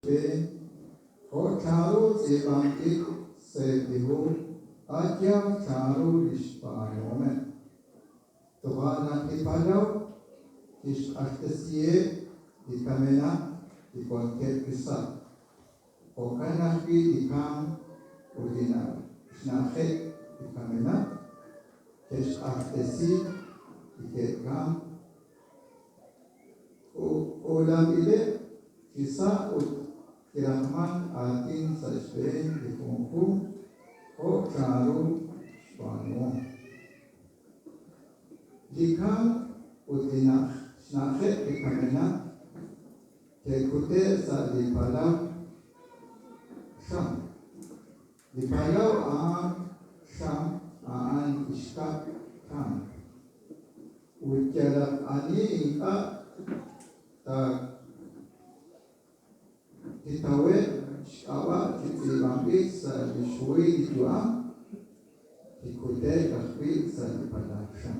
Xb'een, jo' chanru tz'iib'anb'il sa'eb' li hu, a' yaal chanru li xb'aanuhomeb'. Toja' naq li palaw kixq'axtesiheb' li kamenaq li wankeb' chisa'. Jo'kan ajwi' li kamk ut li xna'ajeb' li kamenaq ke'xq'axtesi li ke'kamk. K'uulanb'ileb' chi sa' ut kiraqmank aatin sa' xb'een li junjunq jo' chanru xb'aanuhom. Li kamk ut li xna'ajeb' li kamenaq ke'kute'k sa' li palaw xam. Li palaw a'an xam a'an li xkab' kamk. Ut yalaq ani ink'a' taakitaweb' xk'ab'a' chi tz'iib'anb'il sa' li xhuhil li yu'am, kikute'k ajwi' sa' li palaw xam.